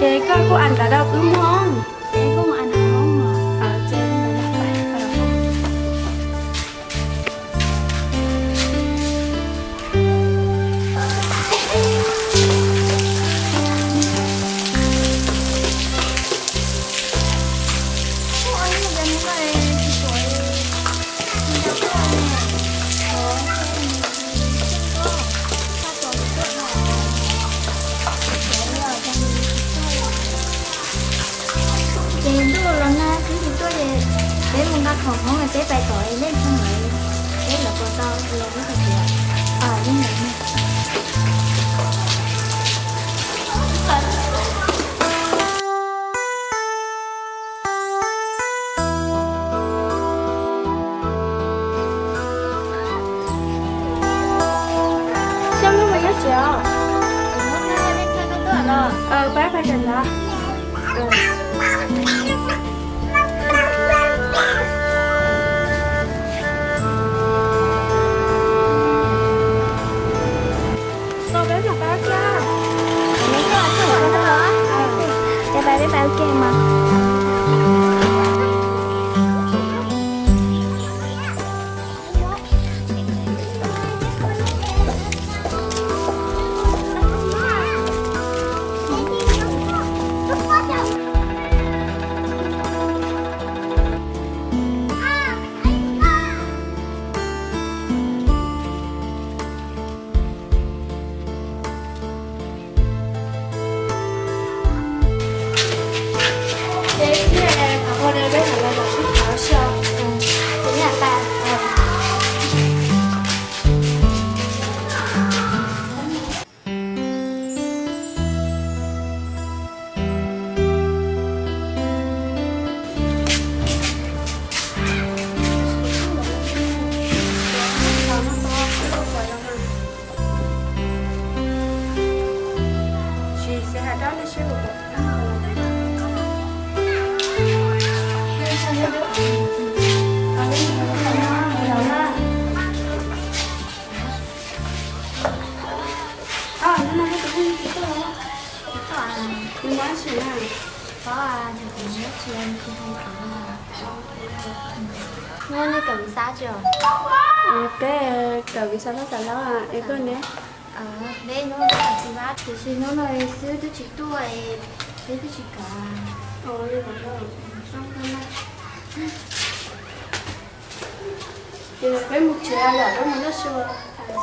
Ces koj kuj a nrad rau wb mog. Ces ntuj los nag twb tsis tuaj ces peb mus nqa khoom hmoob peb pais tom Len Thoob lawv, peb lawv puas tau los ib qho tias. Yeej lawv ne. Xyov mus nyob tsev os. Pab pab tsev ntawd. Ces pab peb pab ua ke mas. Muab nej kawm xav tsis? Peb kawm kws xav lab xav lab es koj ne? Peb hnub no xav tsis lab, tiam sis hnub no xwb twb tsis tuaj, peb twb tsis kawm. Ces peb mus tsev yom, peb mus noj su.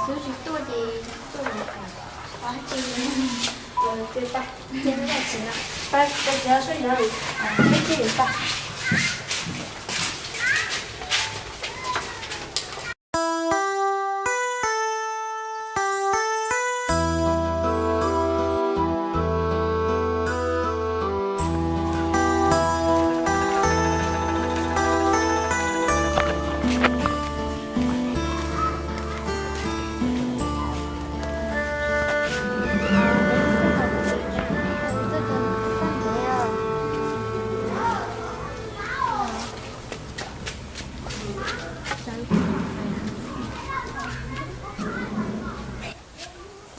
Xwb tsis tuaj ces tuaj mus kawm. Ces peb mus tsev, peb tsev sab yom, peb tsev yom.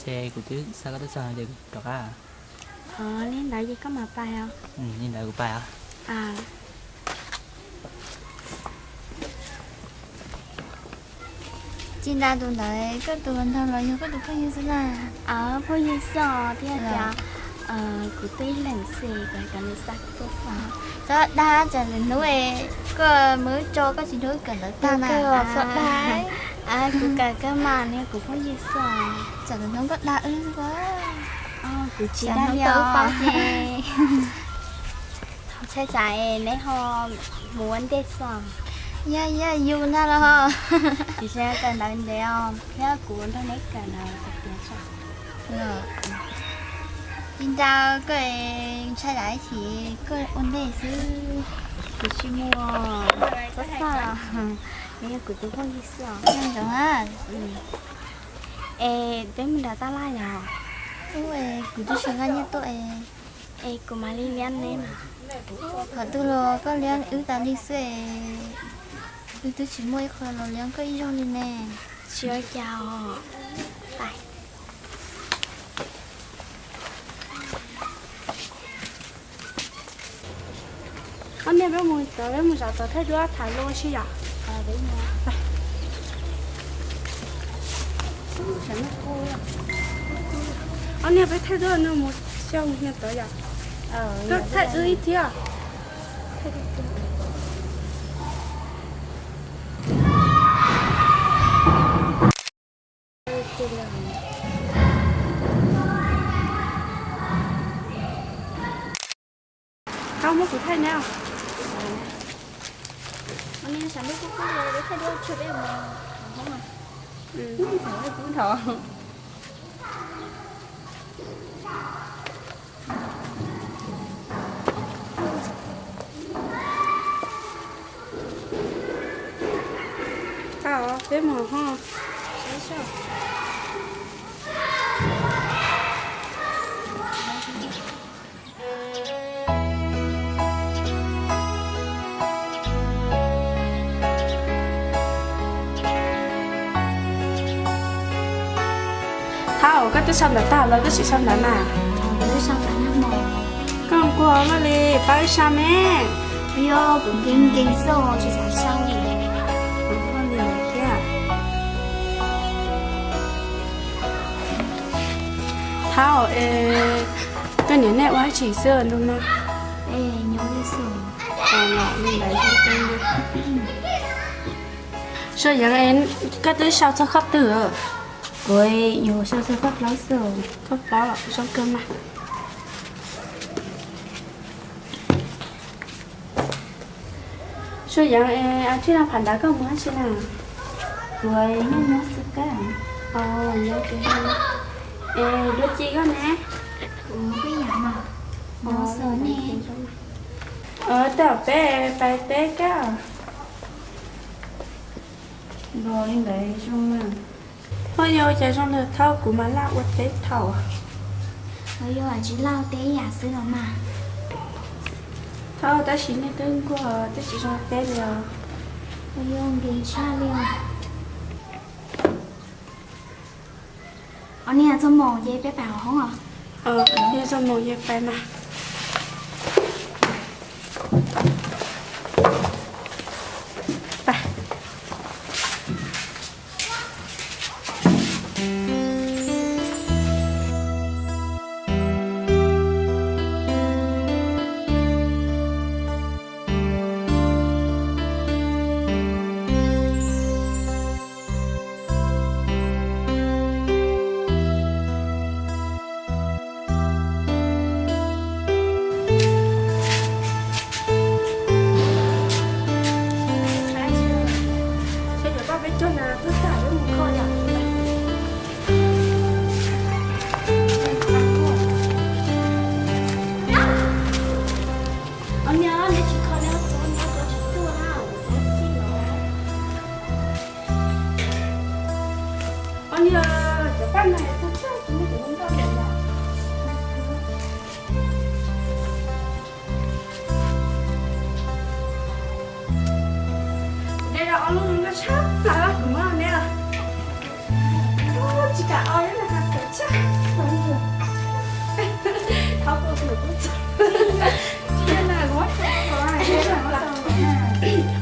Ces kuv twb xa koj tuaj txog ces kuv rov qab. Li ntawd ces koj mam pais os. Li ntawd kuv pais os. Tsis nrog tus ntawd, koj tus hluas nraug los yog koj tus phooj ywg xwb na? Phooj ywg xwb os, thiab tias kuv twb ib leeg xwb, kuv hais kom nws xa kuv tuaj xwb. Txhob dag, tsam lwm hnub koj mus tso koj tsis nrog wb kawm ntawv tag na. Kuv kawm kawg mas, nws yog kuv phooj ywg xwb os. Tsam lwm hnub koj dag wb xwb. Kuv tsis dag li os. Txhais tsam neb ho mus ua ntej xwb. Yog, yog yus ntag los. Tiam sis kawm ntawv ntev os, thiab kuv nrog neb kawm ntawv tiav tiav. Tsis ntau, koj ntshai tsam ib chim koj ua ntej xwb. Kuv tsis muaj, txhob xav, nws yog kuv tus phooj ywg xwb os. Ntsoov a. Es peb mus nram tab laj yom? Ub, es kuv twb tsis nqa nyiaj tuaj es. Es kuv mam li liab neb mas. Qhov twg los koj liab wb tas li xwb es. Wb twb tsis muaj ib qho los liab koj ib zaug li ne. Tsis ua cas os. Ob niag peb mus tod, peb mus zaum tod thaij duab tham lus ua si yom. Ob niag peb thaij duab no mus xyaum niag tod yom. Thaij wb ib thiab. Thaum muab kuv thaij na. Tau, peb mus ho. Thaum koj twb sau ntawv tag los koj tsis sau ntawv na? Koj nquag luaj li, pab wb sau me. Yog kuv nkees nkees xwb tsis xav sau li. Thaum, koj niam nej ua dab tsi xwb ntu no? Suab Yeev, koj twb sau txog khob twg? Kuv yuav sau txog khob plaub xwb. Khob plaub los zoo kawg mas. Suab Yeev, txij no pham ntawd koj mus dab tsi na? Kuv nyob nyob xwb kawg. Es dua ci koj ne? Kuv peb yam no. Tej zaum peb pais teb kawg. Npog li ntawd zoo na. Ho yog cas zoo li thaum kuv mas laj ua teb thaum. Yog tsis laj ua teb yam xwb los mas. Thaum tab sis nej twb nquag twb tsis zoo teb li os. Yog nkees tshaj li os. Ob niag txog moos ces peb pais hauv hoob os. Yog txog moos ces pais mas.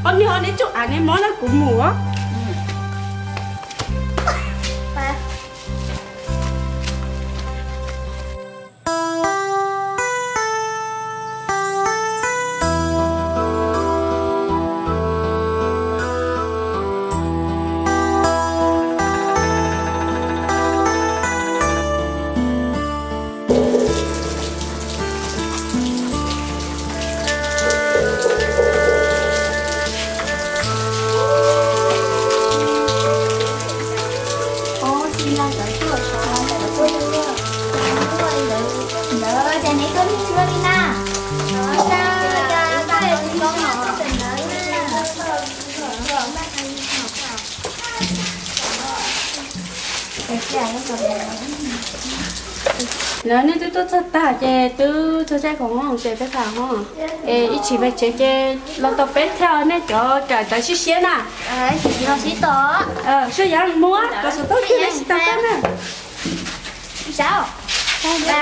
Ob niag, neb tsuj av neb mob na, kuv mus. Lawv nej twb tuaj txog tag ces twb txog caij khoom ces peb tham hos. Es ib chim pem tsev ces los tau peb thiab, nej cov kawm ntawv siab siab na. Sub Yeev, mus, kom xov tooj twg nej tsis tau tuaj na.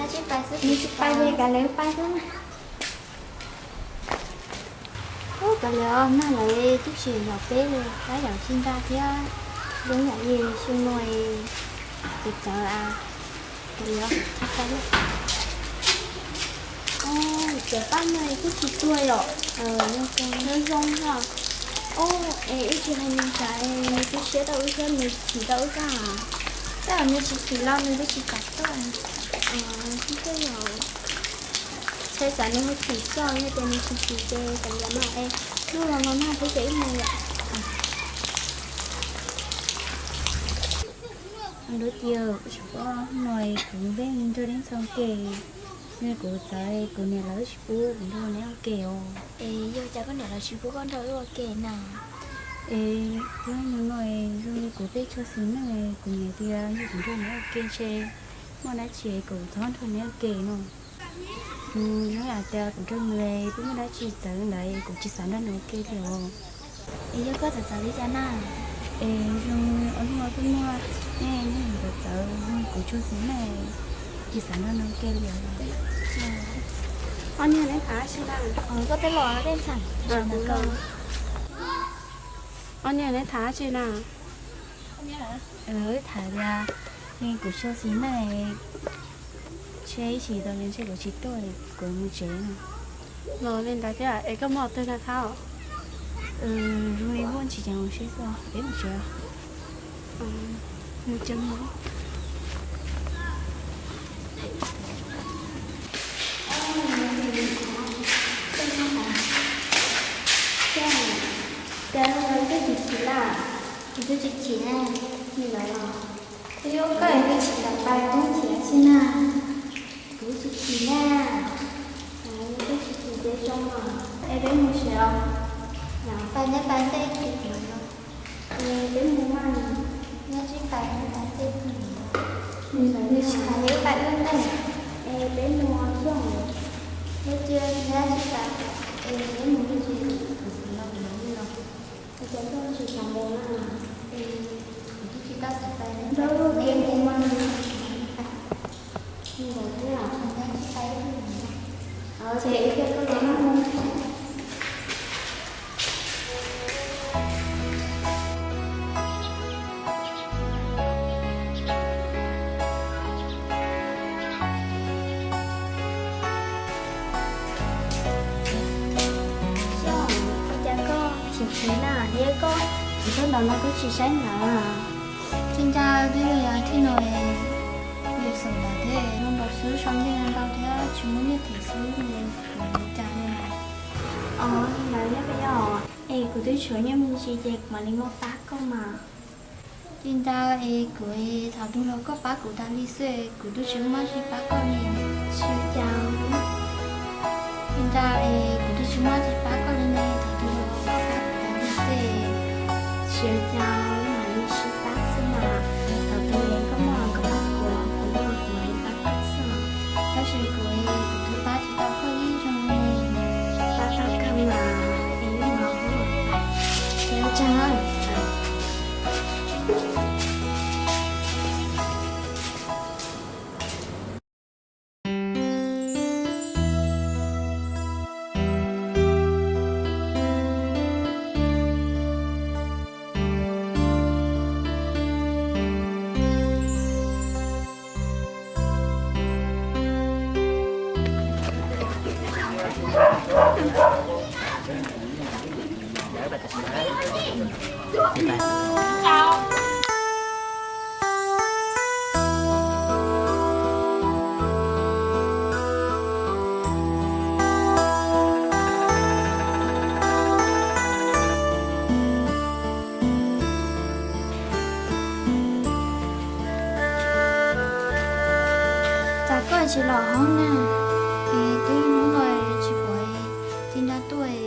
Neb tsis pais xwb, neb tsis pais ces kav lawv pais xwb na. Ub, kav lawv os, mag lawv twb tsis nrog peb li, tab yam tsis nta thiab, zoo yam li xyoo no es txawv txawv a, kav lawv os, tsis pais li. Cov paj no twb tsis tuag yom? Nws zoo na. Ub, es wb tsis hais nws tsam nws tu siab tau wb thiab nws chim tau wb kag. Tab nws tsis chim los nws twb tsis kam tuaj. Ntshai xav nws ho chim xwb, yog tias nws tsis chim ces kav liam mas es hnub no no nag thiab ces wb mus lawm. Lub tiag, ua tsis paub no kuv npej nrog neb ntxhua ke, nws kuv txawv kuv niam lawv tsis pub kuv nrog neb ua ke os. Es yog cas koj niam lawv tsis pub koj nrog wb ua ke na? Es yog no no zoo li kuv tej tshuaj xis neej, kuv niam tias yog kuv nrog neb ua ke ntshe muaj dab tsi kuv txhob nrog neb ua ke no. Zoo hais tias kuv nrog nws peb muaj dab tsi txawv ntawd kuv tsis xav nrog nws ua ke li os. Es yog koj txawv txawv li cas na? Es zoo ob hnub no peb muaj, nej niag txawv txawv, kuv tshuaj xis neej, tsis xav nrog nws ua ke li os. Ob niag neb tham dab tsi na? Koj tej los tej ntxhais. Ob niag neb tham dab tsi na? Tham tias kuv tshuaj xis neej, ntshe ib chim tau ntshe kuv tsis tuaj, kuv mus tsev no. Los li ntawd thiab es koj muaj qhov twg na thab? Zoo li muaj ntsis ceev xwb, peb mus tsev. Mus tsev. Cas twb tsis chim na? Kuv twb tsis chim na, nws lawv los. Twb yog koj twb tsis kam pais, koj chim dab tsi na? Kuv tsis chim na. Twb tsis chim ces zoo os. Es peb mus tsev os. Pais neb pais ntej tim no. Es peb mus mas. Neb tsis pais, neb pais ntej tim no. Nws tsis pais, neb pais ntej. Es peb mus xyoo. Neb cia neb tsis pais, es peb mus tsev. Ces koj tsis xav mus na? Kuv tsis tau xav pais li. Neb mus mas. Mus thiab. Ces ib pliag koj los maj mus. Ua cas koj tsis phem na, thiab koj tsis tau ntawv no koj tsis saib ntawv? Tsis ntau, twb yog thib no es xeem ntawv thiab, zoo nraug xwb, sau nyiaj ntau thiab tsis muaj nyiaj them xwb, kuv ua cas na. Os, ntawd nyob peb os, es kuv twb tshuav nyiaj me ntsis ces kuv mam li muab pab koj mas. Tsis ntau es kuv, thaum twg los koj pab kuv tas li xwb, kuv twb tsis muaj dab tsi pab koj li. Tsis ua cas. Tsis ntau es kuv twb tsis muaj dab tsi pab koj li ne, thaum twg los koj pab kuv tas li xwb. Tsis ua cas, mam li sib pab xwb mas. Thaum twg koj muaj koj pab kuv, kuv muaj kuv mam li pab koj xwb. Tab sis kuv, kuv twb pab tsis tau koj ib zaug li. Pab tau kawg mas, es hnub no kuv ua tsaug. Cas koj tsis los hauv na? Es twb hnub no tsis pom Ci Nra tuaj,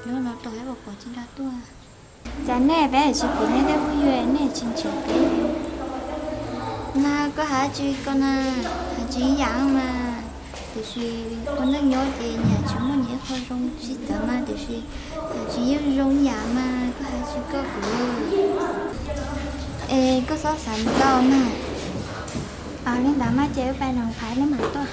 hnub no tos ib puas pom Ci Nra tuaj. Cas nej peb tsis pom nej tej phooj ywg, nej tsis nrhiav peb? Na koj hais tsis koj na, hais tsis yam mas, tiam sis ua neej nyob ces nyias tsis muaj nyias ib qho zoo sib txawv mas, tiam sis tsis yeej zoo yam mas koj hais tsis koj kuv. Es koj txhob xav ntau na. Li ntawd mas ces wb pais nram phais wb mam tuaj.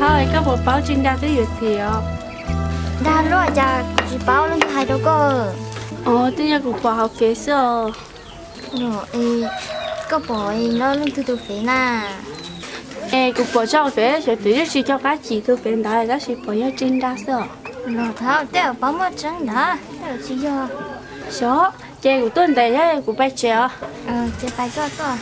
Thov, koj puas paub Ci Nra twb yuav txiv os? Dag luaj, cas kuv tsis paub leej twg hais rau koj? Os, twb yog kuv pom hauv fev xwb os. Koj pom nyob leej twg tus fev na? Es kuv pom tso hauv fev, xyov twb yog tsis cov qab chim tus fev ntawd tab sis pom yog Ci Nra xwb os. Los thov, tej zaum paub muaj tseeb ntag, tej zaum tsis yog. Xyov, ces kuv tuaj ntev thiab, kuv pais tsev os. Ces pais koj tuaj.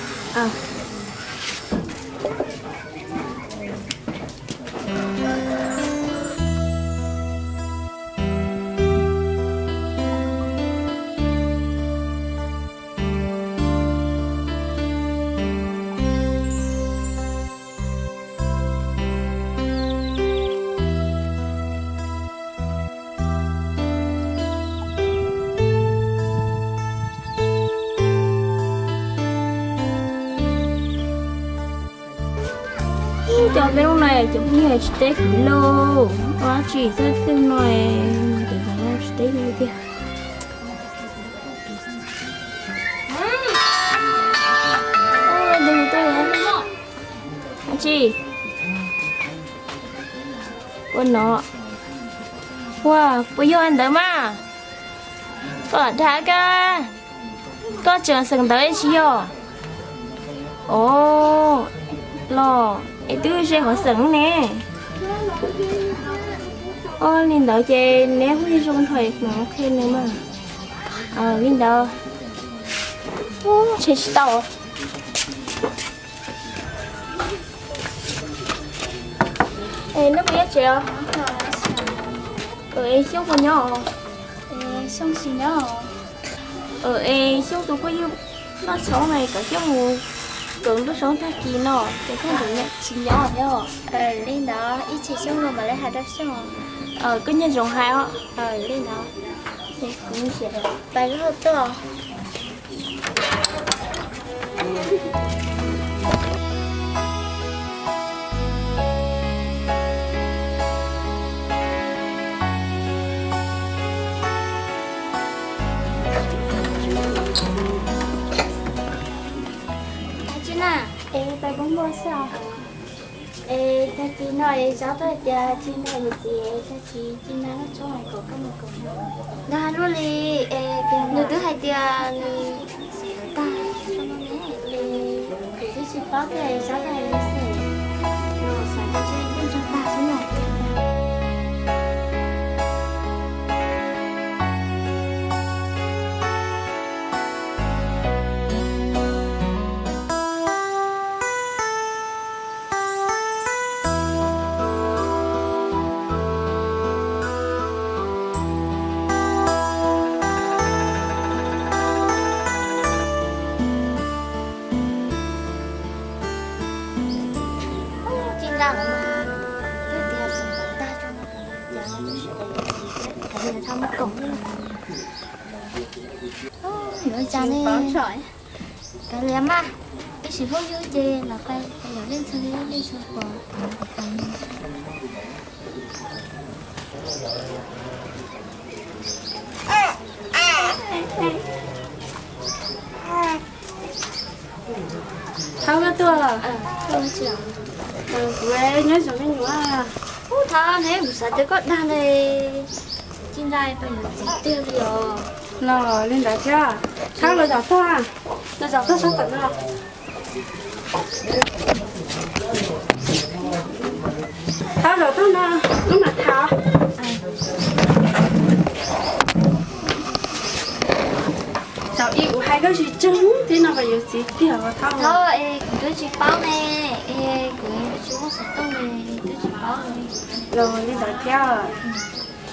Ib cov peb lub no cov phooj ywg tsis teb kuv lauj, ua dab tsi xwb twg no, cov no tsis teb li tiag. Tsis, ua no, ua, puas yog ntawd mas? Koj dag koj, koj tseem xeem ntawv tsis yog? Os, los es twb ze qhov xeem ne. Os, li ntawd ces neb hu zoo nrho es kuv qhia nws mas. Li ntawd, tshem tsis tau. Es neb puas nyob tsev os? Es Xyoob puas nyob? Xyoob tsis nyob. Es Xyoob tus phooj ywg noj tshoob na, kom Xyoob mus kawm nruab tshoob tag kis no ces koj tseem tsis nyob thiab. Li ntawd ib chim Xyoob los mam li hais rau Xyoob. Koj nyob zoo hais os. Pais lub tuaj. Tag kis na, es pais poob npua xwb os. Es tag kis no es Zaub tuaj hais tias tsis nrog yus txiv, tag kis tsis nrog Zaub tshoob es kom koj mus koom nrog. Nrog luaj li, es nws twb hais tias nws tag, es kuv twb tsis paub thiab, Zaub tuaj hais li xwb. Xav tias ntshe yeej tag xwb no. Ci ntsa, twb tias xeem tag tso no, cas twb sib pom yus txiv thiab, thov yus txhob muab koom li. Yuav ua cas ne? Kav liam mas, ib sim hlub yus ces los pais, pais yos leej twg leej twg pom. Thaub, koj tuaj los? Kuv nyob zoo me nyuam. Ub, Thaub, neb kuv xav tias koj dag ne, ci ntsa pais yuav txiv tiag li os. Los li ntawd thiab. Thaub, los zaum tuaj, los zaum tuaj sab tom no. Thaub, zaum tuaj no, wb mam tham. Thaum ub kuv hais koj tsis tseeb thiab no mas yuav txiv tiag os Thaub. Thaub, es kuv twb tsis paub ne, es kuv tsis muaj xov tooj ne, twb tsis paub ne. Los li ntawd thiab.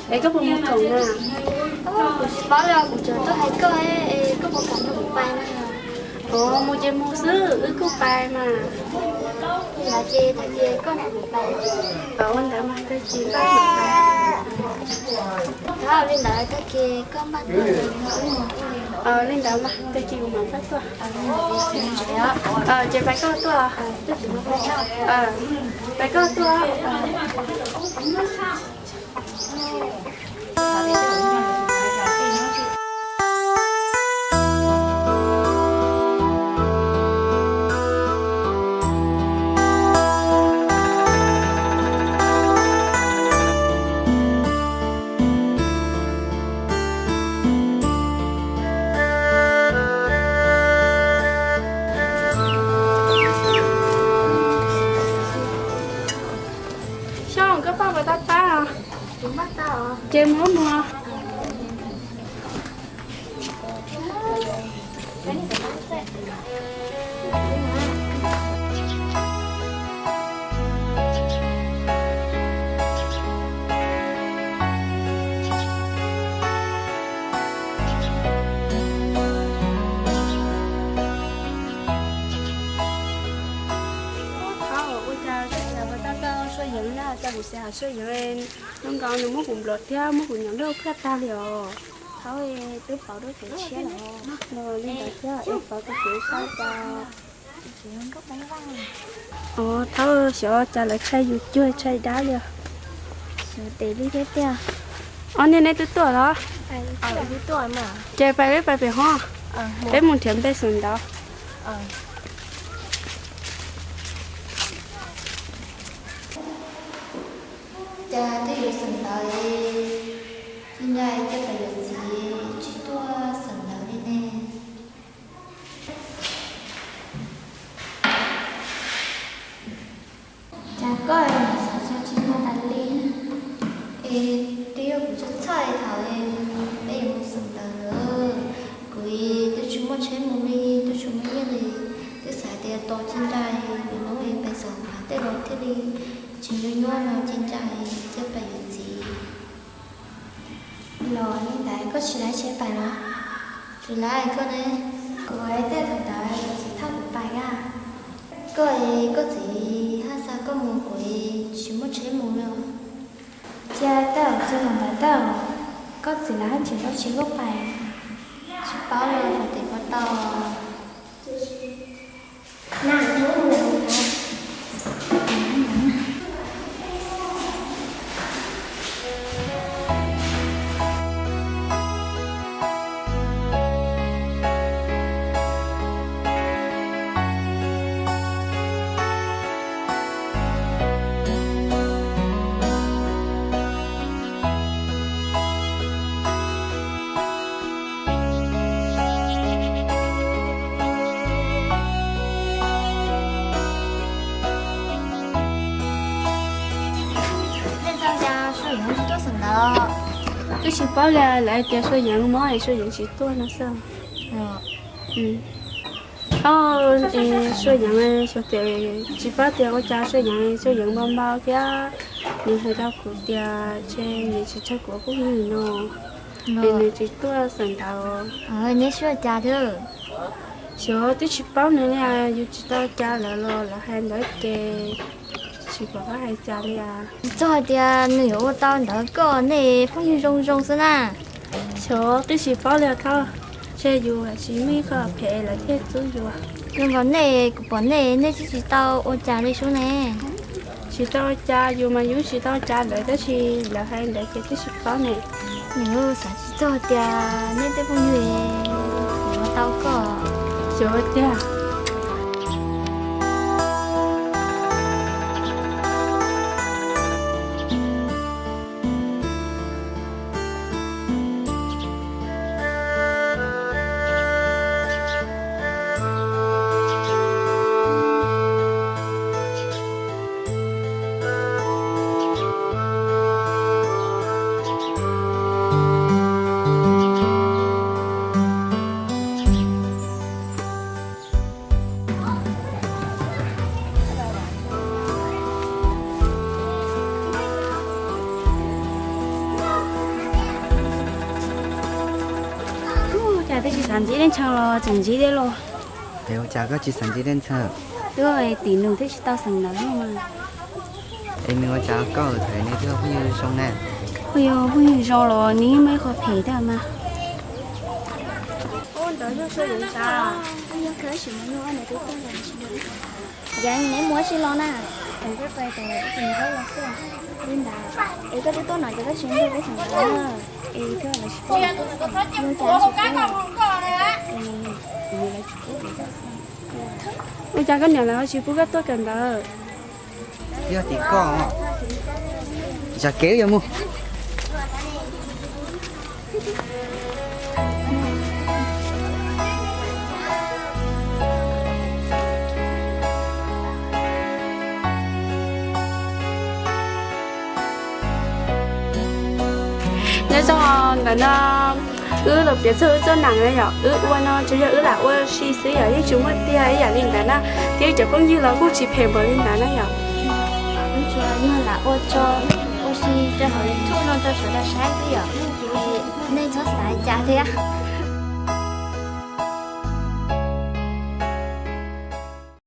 Es koj puas mus koom na? Kuv tsis paub li, kuv tsuas tuaj hais koj, es koj puas kam nrog kuv pais na? Ua mus ces mus xwb, wb kuj pais mas. Li ntawd ces tag kis koj nrog kuv pais. Ua ntawd mas tag kis pais. Li ntawd tag kis koj npaj tuaj. Li ntawd mas tag kis kuv mam npaj tuaj. Ces pais koj tuaj. Pais koj tuaj. Xyoo, koj paj puas tab tab? Ces muab mus. Thaub, ua cas koj xav ua tab tab Suab Yeev na, cas kuv xav Suab Yeev, hnub nkaus nws muab kuv nplawm thiab muab kuv nyaum nrauj phaj tag li os. Thaub, twb pauv rau kev tshiab los. Li ntawd thiab, es pauv rau kev saib cas. Ov, Thaub, xyov cas lawv tshaib yus cuag tshaib dab li os. Xyov tes li thiab tiag. Ob niag neb twb tuaj los? Ces pais peb pais pem hov, peb mus nrhiav npe xeem ntawv. Cas twb yuav xeem ntawv, ib ncaij coj pais yuav txiv tsis tuaj xeem ntawv li ne. Cas koj xav xav tsis tau tas li, es twb yog kuv txhawj txhawj thaum peb yuav mus xeem ntawv lawm. Kuv twb tsis muaj tsheb mus li, twb tsis muaj nyiaj li, twb xav tias tos ci ntsa, lwm hnub pais xeem ntawv tej los thiaj li tsis nyuaj nyuaj no ci ntsa, thiaj pais yuav txiv. Los li ntawd koj tsis laiv tsheb pais los? Tsis laiv koj ne. Kuv tej thaum ntawd kuv txiv thauj kuv pais a. Koj es koj txiv haj xa koj mus, kuv tsis muaj tsheb mus li os. Cas tau txog ntawm ntawd tau, koj txiv lawv haj tseem tau tsis lub pais. Tsis paub li, xav tias puas tau. Nej txog cas Suab Yeev tsis tuaj xeem ntawd? Twb tsis paub li, lawv hais tias Suab Yeev mob es Suab Yeev tsis tuaj no xwb. Au, Suab Yeev xyov tias, tsis paub tias ua cas Suab Yeev, Suab Yeev npau npau thiab. Nws hais rau kuv tias ntshe nws tsis tsawg kuv phooj ywg no, es nws tsis tuaj xeem ntawd. Neb sib ua cas thiab? Xyov twb tsis paub nws li, yus tsis tau cas lawv los lawv hais ntawd ces tsis pom qab hais cas li as. Tsis txog hais tias nws yuav ua tau ntawd, koj nej phooj ywg zoo zoo xwb na. Xyov twb tsis paub li os, ntshe yus tsis muaj ib qho phem lawv thiaj txub yus. Zoo nkaus nej, kuv pom nej, nej twb tsis tau ua cas li sub ne. Tsis tau ua cas, yus mas yus tsis tau ua cas lawv, tab sis lawv hais ntawd ces twb tsis paub ne. Nws xav tsis txog tias nej tej phooj ywg yuav tau koj. Xyov tiag. Ua cas twb tsis xav ntsib Dej Ntshaw los tseem ntsib thiab los? Es ua cas koj tsis xav ntsib Dej Ntshaw? Twb tim nws thiaj tsis tau xeem ntawd mas. Es nws ua cas koj thaum nej twb phooj ywg zoo na? Phooj ywg, phooj ywg zoo los nws yeej muaj ib qho phem thiab mas. Yeev, neb mus ua si los na? Li ntawd, es koj twb tuaj no ces koj tsis nrog peb xeem ntawd. Es thiaj li tsis pub, ua cas koj niam lawv ho tsis pub koj tuaj kawm ntawv? Yog tim koj, zam kev wb yuav mus. Nyob zoo ntawm no, wb los piav txog wb txoj neej na yom, wb ua no tsuas yog wb lam ua si xwb yom, yeej tsis muaj tiag ib yam li ntawd na, thiab cov phooj ywg los kuj tsis phem npaum li ntawd na yom. Wb tsuas yog lam ua tso, ua si rau hauv YouTube no rau sawv daws saib xwb yom, nej txhob xav cas thiab.